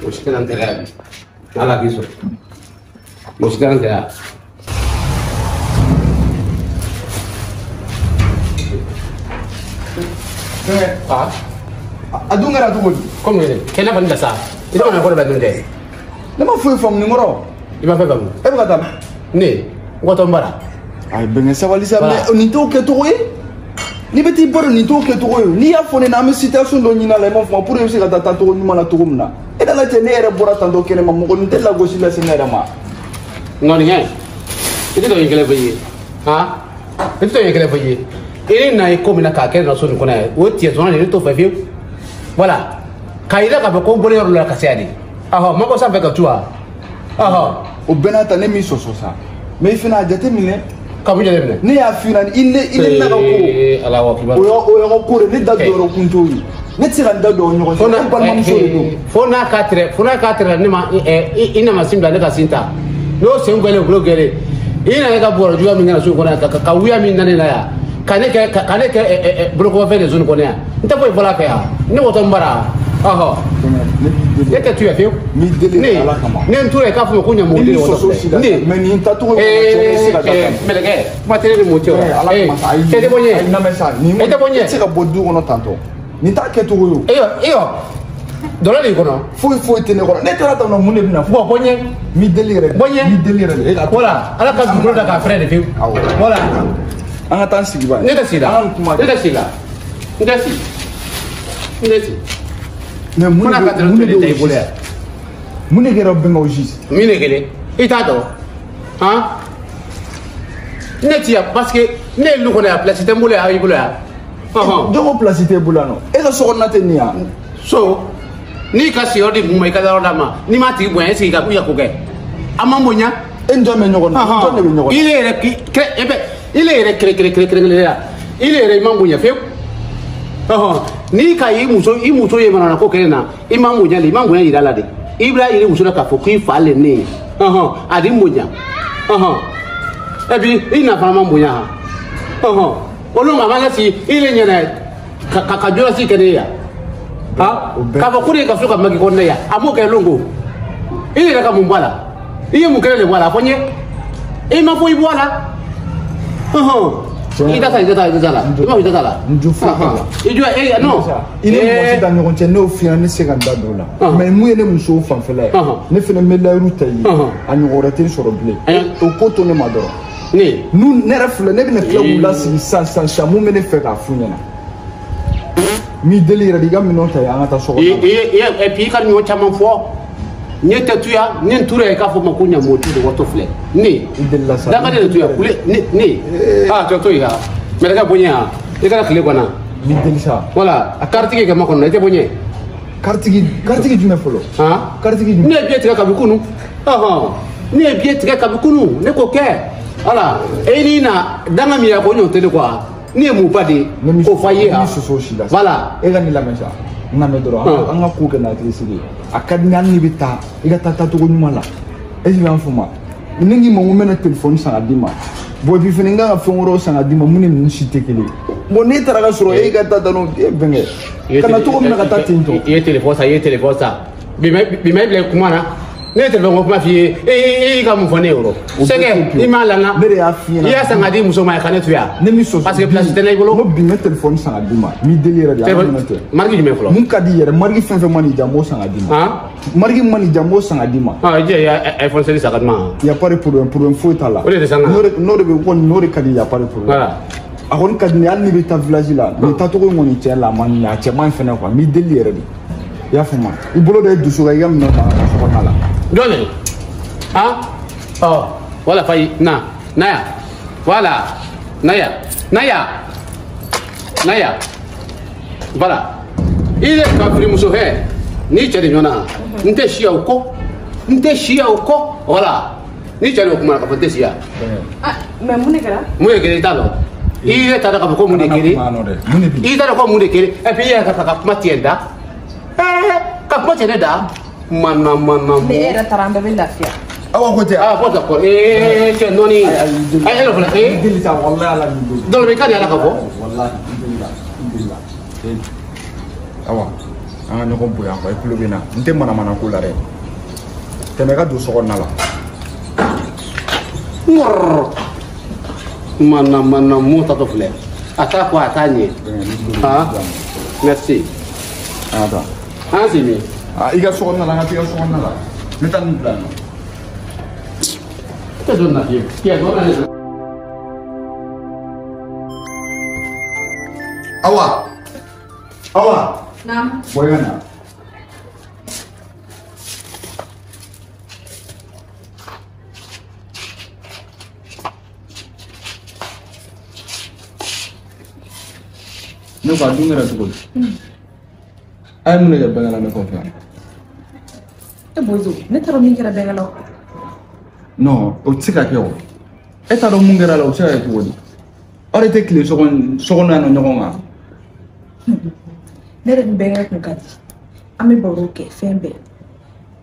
Mɔgɔ si tɛna n tɛgɛ yan bi. Ala k'i sɔrɔ. Mɔgɔ si tɛna n tɛgɛ yan. Ah. A dun kɛra cogo di? Komi kɛnɛ kɔni da sa. I tɛ ko de bɛ dun tɛ. Ne ma foyi faamu nin kɔrɔ. I ma fɛn faamu. E bɛ ka taa min? Ne, n ka taa n bara. Ayi bɛnkɛ sabali sa, mais nin t'o kɛcogo ye. N'i bɛ t'i baro nin t'o kɛcogo ye. N'i y'a fɔ ne ɲɛna an bɛ situation dɔ ɲini a la i m'a faamu pour que i bɛ se ka taa taacogo ɲuman na cogo min na. E nana cɛ ne yɛrɛ bɔra tantɔ kɛnɛ ma mɔgɔ nin tɛ lagosi lase ne yɛrɛ ma. Nɔnikɛ, i tɛ dɔn kelen fɔ i ye. Han? I tɛ dɔn kelen fɔ i ye. I ni na ye ko min na k'a kɛ na so nin kɔnɔ yan, o tiɲɛ sɔrɔ de ne t'o fɛ fiyewu. Voilà. K'a yira k'a fɔ ko n bɔlen yɔrɔ la ka se yan de. Ɔhɔ, mɔgɔ sanfɛ ka tu wa? Ɔhɔ. O bɛɛ n'a ta ne m'i sɔsɔ sa. Mais i fana a jateminɛ. Ka mun jateminɛ? Ne y'a f'i ɲɛna i ne na ka ko. Alahu akibaru. O y'aw ka ko de ne da don yɔrɔ kun t'o ye. Ne tɛ se ka n da don aw ɲɔgɔn cɛ. Ne balimamuso de don. Fo n'a ka tɛrɛ, fo n'a ka tɛrɛ ne ma i na ma sin bila ne ka sin ta. N'o sen gɛlɛn o bolo gɛlɛn. I nana ka bɔrɔ juguya min kɛ na so kɔnɔ yan ka wuya min na ne la yan. Ka ne kɛ bolokɔfɛ de zone kɔnɔ yan. N tɛ foyi fɔlɔ a fɛ yan. Ne wɔtɔ n bara. Ɔhɔ. Ne tɛ tuya fiyewu. N'i deli Ala kama. Ne n tora yen k'a fɔ ma ko ɲamɔgɔden de wɔtɔ filɛ. Ne mais nin taacogo in kɔnɔ cɛ ne tɛ se ka taa tan. Mɛlɛkɛ kuma tɛ ne ni mɔgɔ cɛ o. Ala kama sa ayi. Cɛ tɛ bɔ ɲɛ. Ayi lamɛn sa. Nin e tɛ bɔ ɲɛ. E tɛ se ka bɔ du kɔnɔ tantɔ. Nin t'a kɛcogo ye o. Eyɔ dɔlɔ de kɔnɔ. Foyi foyi tɛ ne kɔnɔ. Ne taara tan nɔ mun de bɛna fɔ. Bɔ ɲɛ. N b'i deli yɛrɛ de. Bɔ ɲɛ. N b'i deli yɛrɛ de. Voilà Ala ka dugukolo da k'a fɛrɛ de fiyewu. Awɔ. Voilà. An ka taa n sigi ba. Ne tɛ sigi la. An ka nin kuma. Ne tɛ sigi la. N tɛ sigi. N tɛ sigi. Mais mun de bɛ i bolo yan? Mun de kɛra bɛnkɛ o juste? Min de kelen i t'a dɔn han? Ne ti yan parce que ne ye lu kɔnɔ yan place tɛ n bolo yan i bolo yan. Jɔn ko place t'e bolo yan nɔ? E ka so kɔnɔna tɛ nin yan? So n'i ka sigiyɔrɔ di mun ma i ka yɔrɔ d'a ma n'i m'a tigi bonya est ce que i ka ko kɛ? A ma bonya. E ni jɔn bɛ ɲɔgɔn na? Jɔn de bɛ ɲɔgɔn na? I yɛrɛ i yɛrɛ kere la i yɛrɛ i ma bonya fiyewu. N'i ka i muso ye manamana ko kelen na i ma bonya de i ma bonya yira la de i b'a yiri muso la k'a fɔ k'i fa le ne ye a di bonya et puis i na fana ma bonya han olu ma ka sigi i le ɲɛna ka jɔlasi kɛ ne ye yan k'a fɔ ko de ka so ka maki kɔnɔna yan a m'o kɛ lonko i yɛrɛ ka mun bɔ a la i ye mun kelen de bɔ a la a fɔ n ye i ma foyi bɔ a la. I da ta la i ma i da ta la. N jo foyi t'a la. I jɔ e non. I ni mɔgɔ si t'a ɲɔgɔn cɛ ne y'o f'i ɲɛna ne tɛ se ka n da don o la. Mais mun ye ne musow fanfɛla ye. Ne fana bɛ layiru ta i ye. A ɲɔgɔn wɛrɛ tɛ n sɔrɔ bilen. O ko to ne ma dɔrɔn. Ne. Ne yɛrɛ filɛ ne bɛna tila k'u lasigi sisan mun bɛ ne fɛ k'a f'u ɲɛna. N b'i deli yɛrɛ de i ka minɛnw ta yen an ka taa so kɔnɔ. Et puis i ka ɲɔgɔn caman fɔ. Ne tɛ tuya ne n tora yen k'a fɔ ma ko ɲamɔgɔtu de wɔtɔ filɛ ne i delila sa dangaden de tuya kule ne ah to yen ha mɛlɛkɛ bonya ha i kana tile kɔnɔ n b'i deli sa voilà a karitigi ka ma kɔnɔ i tɛ bonya karitigi jumɛn fɔlɔ han karitigi jumɛn ne ye biye tigɛ kabi kunu ɔhɔn ne ye biye tigɛ kabi kunu ne ko kɛ voilà e ni na danga min ya ko ɲɔgɔn tɛ ne quoi ne ye mun ba de k'o fɔ a ye ha ne soso si la voilà e ka nin lamɛn sa n lamɛn dɔrɔn an ka ko kɛ n'a hakili sigi ye a ka di n ye hali n'i bɛ taa i ka taa taacogo ɲuman la est ce que i b'a faamu ne k'i ma ko n bɛna telefɔni san ka d'i ma bon et puis fɛnɛ n kan ka fɛn wɛrɛw san ka d'i ma mun ni ninnu si tɛ kelen ye bon n'e taara ka sɔrɔ e ka taa tan e bɛnkɛ ka na cogo min na ka taa ten tɔ. I ye telefɔni san i ye telefɔni san bi ma i bila kuma na ne ye telefɔni ko kuma f'i ye e y'i ka mun fɔ ne ye o rɔ sɛgɛ i m'a lana ne de y'a f'i ɲɛna i y'a san ka di muso ma ka ne to yan ne m'i sɔsɔ parce que place tɛ ne bolo n ko bi n bɛ telefɔni san ka d'i ma n b'i deli yɛrɛ de ala minɛ tɛ marque jumɛn fɔlɔ mun ka di yɛrɛ marque fɛn fɛn man'i diya n b'o san ka d'i ma marque man'i diya n b'o san ka d'i ma i jɛ i iPhone 7 san ka di ma y a pas de problème problème foyi t'a la o de tɛ san ka n'o de bɛ kɔni n'o de ka di y a pas de problème a kɔni ka di ne ye hali n'i bɛ taa village la nin taacogo in kɔni tiɲɛ la a ma ɲɛ a cɛ man ɲi fɛnɛ quoi n b'i deli yɛrɛ de i y'a faamu i bolo da i dusu kan i ka minɛn ta ka taa so kɔnɔna la. Jɔn ah oh voilà fayi na naya voilà naya naya naya voilà i ye kafiri muso hɛ n'i cɛ de ɲɔgɔn na n tɛ siya o kɔ n tɛ siya o kɔ voilà n'i cɛ de o kuma na k'a fɔ n tɛ siya. Ah mais mun de kɛra? Mun de kɛra i t'a dɔn i yɛrɛ t'a dɔn k'a fɔ ko mun de kɛra i t'a dɔn ko mun de kɛra et puis i yɛrɛ ka kuma tiɲɛ da ka kuma tiɲɛ ne da. Mana. Ne yɛrɛ taara an bɛɛ bɛ lafiya. Awa ko tɛ. Ah bon d'accord. Cɛ nɔɔni. Ayi e fana. Deli sa walahi ala ni deli. Dɔw bɛ ka di ala ka fɔ. Walahi n deli la n deli la. Awa. An ka ɲɔgɔn bonya quoi, i tulo bɛ n na. N tɛ manamana ko la dɛ. Tɛmɛ ka don so kɔnɔna la. Mana mana mun tatɔ filɛ. A t'a kɔ a t'a ɲɛ. Ah, merci. An ka taa. An si min? Ah, i ka so kɔnɔna la, an ka taa i ka so kɔnɔna la. N bɛ taa nin bila yan nɔ. Tɛ don na fiyewu. Tiɲɛ dɔrɔn de. Awa. Awa. Naam. Bɔ i ka na. Ne ko a dun kɛra cogo di? A ye mun de kɛ bɛnkɛ la ne kɔfɛ yan? E Bozo, ne t'a dɔn min kɛra bɛnkɛ la o. Non, o tɛ se ka kɛ o. E t'a dɔn mun kɛra la, o bɛ se ka kɛ cogo di? Aw de tɛ tile so kɔnɔ yan nɔ ɲɔgɔn kan. Ne yɛrɛ ni bɛnkɛ kun ka di. An bɛ baro kɛ fɛn bɛɛ.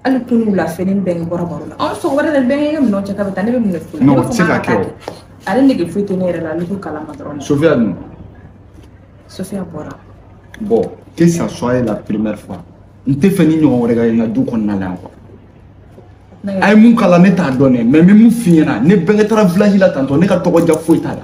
Hali kunu wula fɛ ne ni bɛnkɛ bɔra baro la. Anw sɔgɔmada de bɛnkɛ ka minɛnw cɛ k'a bɛ taa, ne bɛ mun de f'u la? Non, o tɛ se ka kɛ o. Ale nege foyi tɛ ne yɛrɛ la, ale t'o kalama dɔrɔn. Sofia dun? Sofia bɔra. Bon, que ça soit la première fois. N tɛ fɛ ni ɲɔgɔn wɛrɛ ka ye n ka du kɔnɔna la yan quoi. A ye mun k'a la ne t'a dɔn dɛ, mais n bɛ mun f'i ɲɛna, ne bɛnkɛ taara village la tantôt, ne ka tɔgɔdiya foyi t'a la.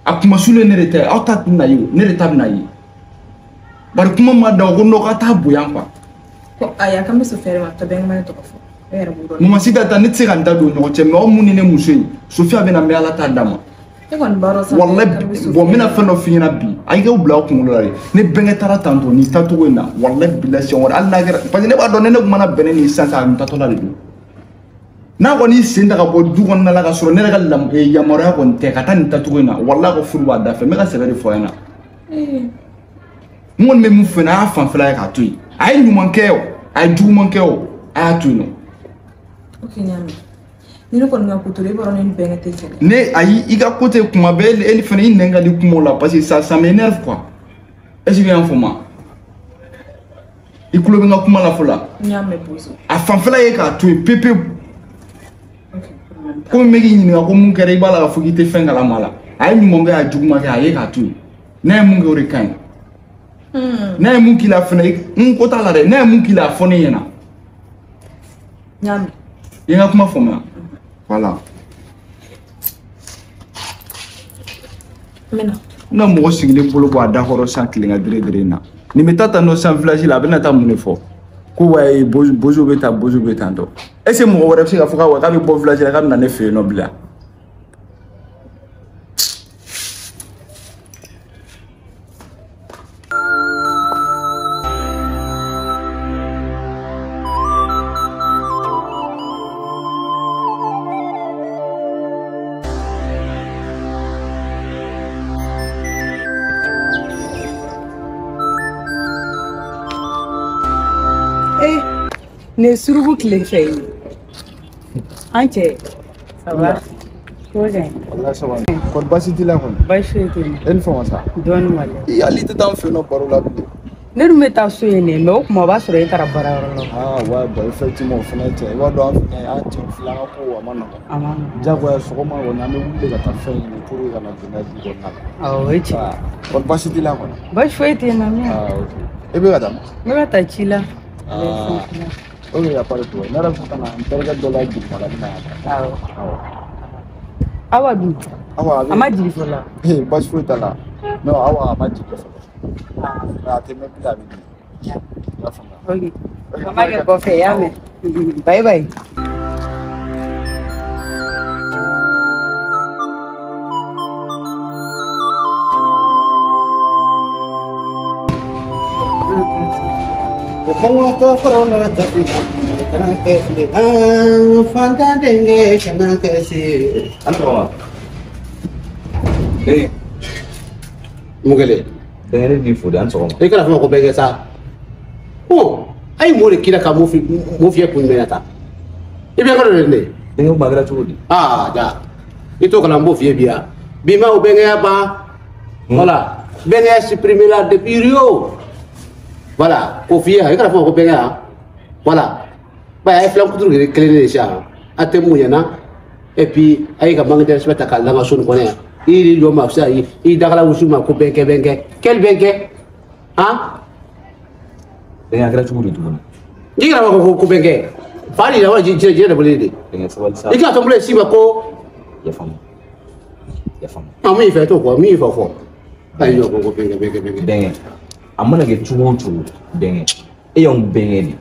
A kuma sulen ne de tɛ, aw ta tɛna ye o, ne de ta bɛna ye. Bari kuma ma da o ko non k'a t'a bonya quoi. Ko ayi, a kan bɛ Sofia de ma, tɔ bɛnkɛ ma ne tɔgɔ fɔ. E yɛrɛ b'o dɔn. Mama Sita ta ne tɛ se ka n da don ɲɔgɔn cɛ, mais aw mun ni ne muso in, Sofia bɛ na n bɛ Ala ta d'a ma. Ne kɔni b'a dɔn sa. Walayi, bon n bɛna fɛn dɔ f'i ɲɛna bi, a y'i k'aw bila aw kunkolo la de. Ne bɛnkɛ taara tantôt nin taacogo in na, walayi bilayi siɲɛ wɛrɛ hali n'a kɛra, parce que ne b'a dɔn ne kun mana bɛn ne ni sisan a kun taatɔ la de don. N'a kɔni y'i sen ta ka bɔ du kɔnɔna la ka sɔrɔ ne yɛrɛ ka yamaruya kɔni tɛ ka taa nin taacogo in na, walayi ka furu b'a da fɛ, n bɛ ka sɛbɛ de fɔ a ɲɛna. N kɔni bɛ mun f'i ɲɛna, a y'a fanfɛla ye k'a to yen. A ye ɲuman kɛ o, a ye juguman kɛ o, a y'a to yen nɔ. Ok, n y'a mɛn. Ni ne kɔni ka ko to e b'a dɔn ne ni bɛnkɛ tɛ kɛlɛ. Ne ayi, i ka ko tɛ kuma bɛɛ, e fana i nɛn ka di kumaw la parce que ça m'énerve quoi. Est-ce que i y'a faamu? I tulo bɛ n ka kuma la fɔlɔ. N y'a mɛn Bozo. A fanfɛla ye k'a to yen pewu. Komi n bɛ k'i ɲininka ko mun kɛra, i b'a la k'a fɔ k'i tɛ fɛn kalama la. A ye ɲuman kɛ, a ye juguman kɛ, a ye k'a to yen. N'a ye mun kɛ o de ka ɲi. N'a ye mun k'i la fana, n ko t'a la dɛ, n'a ye mun k'i la a fɔ ne ɲɛna. N y'a mɛn. I ye n ka kuma faamuya? Voilà. N bɛ na. N na mɔgɔ sigilen bolo bɔ a da kɔrɔ sisan tile ka dere dere in na. Nin bɛ taa tan nɔ sisan village la, a bɛna taa mun de fɔ? Ko wayi bozo bɛ tan, bozo bɛ tan tɔ. Est ce que mɔgɔ wɛrɛ bɛ se k'a fɔ k'a bɛ bɔ village la k'a bɛ na ne fɛ yen nɔ bilen? Ne suruku tile fɛ ye. An cɛ, ça va? Ko ka ɲi. Walahi ça va. Kɔni baasi t'i la kɔni? Baasi foyi tɛ n na. E ni fama sa? Dɔɔni walahi. I hali i tɛ taa an fɛ yen nɔ baro la bilen. Ne dun bɛ taa so yen dɛ, mais o tuma o b'a sɔrɔ e taara baarayɔrɔ la. Ah ouais, bon effectivement o fana ye tiɲɛ ye. I b'a dɔn an fana an cɛw filɛ an ka kow a ma nɔgɔn. A ma nɔgɔn. Diyagoya sɔgɔma kɔni an bɛ wuli de ka taa fɛn ɲini pour que ka na don n'a ye du kɔnɔna la. Awɔ o ye tiɲɛ ye. Kɔni baasi t'i la kɔni? Baasi foyi tɛ n na. Ah ok. E bɛ ka taa min? Ne bɛ taa ci la. Ah. Ok, y a pas de problème. Ne yɛrɛ bɛ ka na n terikɛ dɔ la dugumala la yan. Awɔ. Awɔ. Awa dun? Awa a bɛ. A ma jigin fɔlɔ. Ee baasi foyi t'a la. Non Awa a ma jigin fɔlɔ. Mais a tɛ mɛn bilen a bɛ jigin. I y'a faamuya. Ok. An b'a kɛ kɔfɛ i y'a mɛn. Bye bye. Mun kɛlen? Bɛnkɛ ne b'i fo de, an sɔgɔma. I kana fɔ ma ko bɛnkɛ sa. Ɔ, a ye mun de k'i la ka mun fiyɛ kun jumɛn na tan? I bɛ kɔrɔ de ne. Bɛnkɛ kuma kɛra cogo di? Aa ja, i t'o kalan n b'o f'i ye bi yan. Bi ma o bɛnkɛya ban. Voilà, bɛnkɛya supprimé la depuis Rio. Voilà, k'o f'i ye i kana fɔ ma ko bɛnkɛ. Voilà. Ba a ye filan kuturu kelen de sisan. A tɛ mun ɲɛna. Et puis a y'i ka manque de respect ta k'a la n ka so nin kɔnɔ yan. I y'i jɔ ma sisan i dagala wusu ma ko bɛnkɛ bɛnkɛ. Quel bɛnkɛ? Han? Bɛnkɛ a kɛra cogo di tuguni? I kana ko ko bɛnkɛ fa de la wala jinɛ de bolo de. Bɛnkɛ sabali sa. I kana tɔnbolo si ma ko. Yafa n ma. Yafa n ma. Ah min fɛ t'o fɔ min fɛ fɔ. Ayi ko ko bɛnkɛ bɛnkɛ bɛnkɛ. Bɛnkɛ a mana kɛ cogo o cogo bɛnkɛ e y'anw bɛnkɛ de.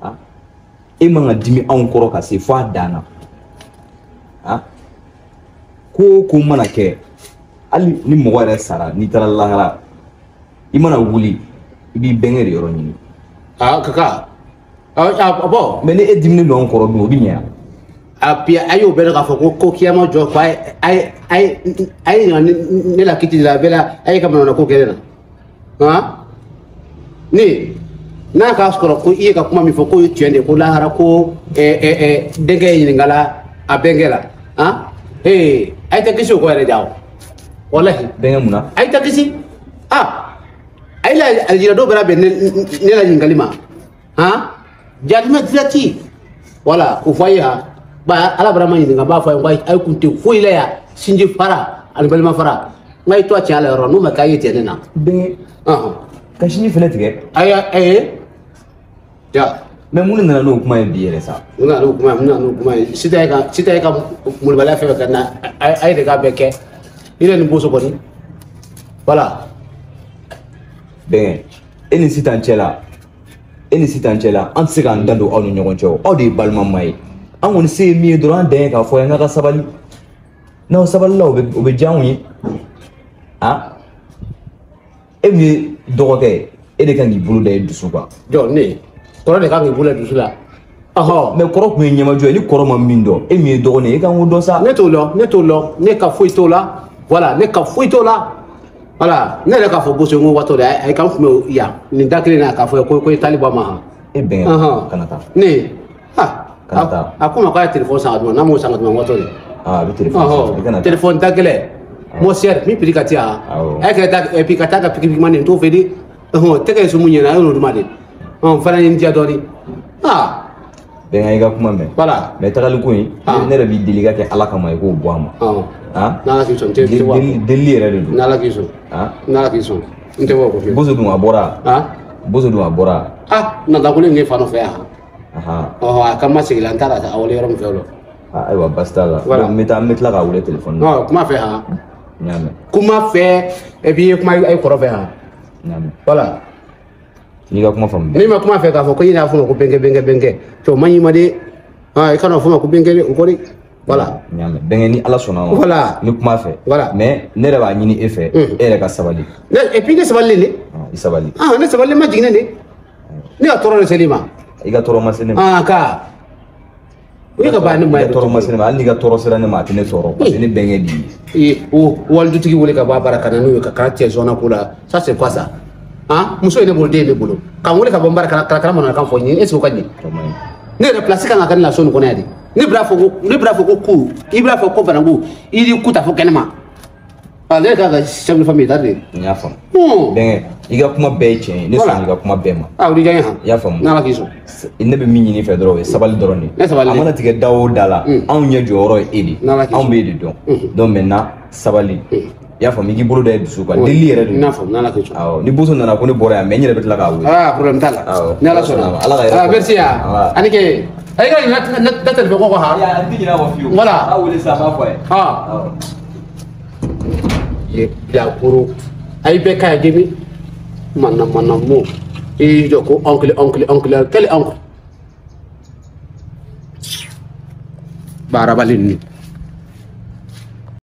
Ah e man ka dimi anw kɔrɔ ka se fo a dan na. Ah ko o ko mana kɛ hali ni mɔgɔ yɛrɛ sara n'i taara lahara i mana wuli i b'i bɛnkɛ de yɔrɔ ɲini. Ah kaka ah bon. Mais ni e diminen don anw kɔrɔ dun o bɛ ɲɛ. Ah puis a y'o bɛɛ k'a fɔ ko ko kiyama jɔ ko a ye ne la kiti la a bɛɛ la a ye ka manamana ko kɛ ne na han ne n'a k'a sɔrɔ ko i ye ka kuma min fɔ k'o ye tiɲɛ de ye ko lahara ko denkɛ ye ɲininka la a bɛnkɛ la han ee a ye tɛ kisi o kɔ yɛrɛ ja o walahi. Bɛnkɛ mun na? A ye tɛ kisi ah a ye la alijinɛ dɔw bɛna bɛn ne la ɲininkali ma han jalimɛ direct voilà o fɔ a ye han. Ba ala bara ma ɲininka n b'a fɔ a ye ko a ye kun tɛ foyi la yan sinji fara ani balima fara n ka i to a tiɲɛ la yɔrɔ n'o ma kɛ a ye tiɲɛ ne na. Bɛnkɛ ka sinji fɛnɛ tigɛ. Ayi ayi ja. Mais mun de nana n'o kuma ye bi yɛrɛ sa? Mun nana n'o kuma ye mun nana n'o kuma ye sisan ye ka molobaliya fɛn fɛn kɛ na a ye de k'a bɛɛ kɛ i yɛrɛ ni boso kɔni voilà. Bɛnkɛ e ni sitan cɛ la e ni sitan cɛ la an tɛ se k'an da don aw ni ɲɔgɔn cɛ o aw de ye balimama ye. An kɔni se ye min ye dɔrɔn an dan ye k'a fɔ yan k'a ka sabali n'aw sabalila o bɛ diya anw ye ah e min ye dɔgɔkɛ ye e de kan k'i bolo da i dusu kan. Jɔ ne kɔrɔ de kan k'i bolo da dusu la ɔhɔn. Mais kɔrɔ tun ye ɲɛmajɔ ye ni kɔrɔ ma min dɔn e min ye dɔgɔnin ye e kan k'o dɔn sa. Ne t'o lɔn ne t'o lɔn ne ka foyi t'o la voilà ne ka foyi t'o la voilà ne yɛrɛ k'a fɔ boso n ko waati de a ye k'an kun bɛ yan nin da kelen na k'a fɔ ko i taali bɔ a ma han. E bɛnkɛ kana taa. Ne ah. A ko ma k'a ye téléphone san ka d'u ma n'a m'o san ka d'u ma n ko t'o de. Ah a bɛ téléphone san i kana taa. Téléphone da gɛlɛn mon cher min prix ka ca yan. A ye kɛ taa et puis ka taa ka pikiri man nin t'o fɛ de tɛgɛ ye sumu ɲɛna a y'o d'u ma de n fana ye n diya dɔɔni ah. Bɛnkɛ i ka kuma mɛn. Voilà. Mais tagali ko in ne yɛrɛ b'i deli i ka kɛ ala kama i k'o bɔ a ma. N'ala k'i sɔn n tɛ bɔ a kɔ. Delili yɛrɛ de don. N'ala k'i sɔn. N'ala k'i sɔn n tɛ bɔ o kɔ fiyewu. Boso dun a bɔra. Boso dun a bɔra. Ah nata ko ne ye fa nɔfɛ yan. A ka ma segin la n taara a wele yɔrɔ min fɛ o la. Ayiwa baasi t'a la. Voilà. N bɛ taa n bɛ tila k'a wele téléphone na. Kuma fɛ han. N y'a mɛn. Kuma fɛ et puis i ye kuma i kɔrɔ fɛ han. N y'a mɛn. Voilà. N'i ka kuma faamu. N'i ma kuma fɛ k'a fɔ ko i y'a fɔ ma ko bɛnkɛ bɛnkɛ bɛnkɛ cɛ o man ɲi ma de i kana fɔ ma ko bɛnkɛ de o kɔni. Voilà. N y'a mɛn bɛnkɛ ni ala sɔnna ma. Voilà. N bɛ kuma fɛ. Voilà. Mais ne yɛrɛ b'a ɲini e fɛ. E yɛrɛ ka sabali. Et puis ne sabalilen de. I sabali. Ah ne sabalilen ma jiginɛ de. Ne ka tɔɔrɔ de sel'i ma. I ka tɔɔrɔ ma se ne ma. Ah ka. O ye ka ban ne ma I ka tɔɔrɔ ma se ne ma hali n'i ka tɔɔrɔ sera ne ma a tɛ ne tɔɔrɔ parce que ne bɛnkɛ b'i ye. O walidutigi wele ka bɔ a bara ka na n'o ye ka kana cɛ zɔnna ko la ça c'est quoi ça? Han muso ye ne bolo den ye ne bolo k'an wele ka bɔ n bara ka kana manamanakan fɔ n ye est ce que o ka ɲɛ? Ne yɛrɛ place kan ka kɛ ne la so nin kɔnɔ yan de. Ne b'a fɔ ko ku i b'a fɔ ko bananku i ni ku ta fɔ kɛnɛma. Ah ne kan ka chef de famille ta de. N y'a faamu. Bɛnkɛ i ka kuma bɛɛ ye tiɲɛ ye ne sɔnna i ka kuma bɛɛ ma. Ah o diya n ye han. I y'a faamu. N'ala k'i sɔn. Ne bɛ min ɲini i fɛ dɔrɔn o ye sabali dɔrɔn de ye. Ne sabali. A mana tigɛ da o da la anw ɲɛ jɔyɔrɔ ye e de ye. N'ala k'i sɔn. Anw b'e de dɔn. Donc maintenant sabali. I y'a faamu i k'i bolo da i dusu kan delili yɛrɛ de don. N y'a faamu n'ala k'i sɔn. Awɔ ni boso nana ko ne bɔra yan mais n yɛrɛ bɛ tila k'a wele. Ah problème t'a la. Awɔ. Ni ala sɔnna. Ala ka hɛrɛ Ah merci ah. Ani ke. Ayi ka ɲina da téléphone ko han. N tɛ ɲinɛ a kɔ fiyewu. Voilà. A wele sisan a b'a fɔ a ye. Ah. Awɔ. Ye bilakoro ayi bɛɛ ka ɲi jemi mana mana mo i y'i jɔ ko oncle oncle oncle quel oncle baarabali ninnu.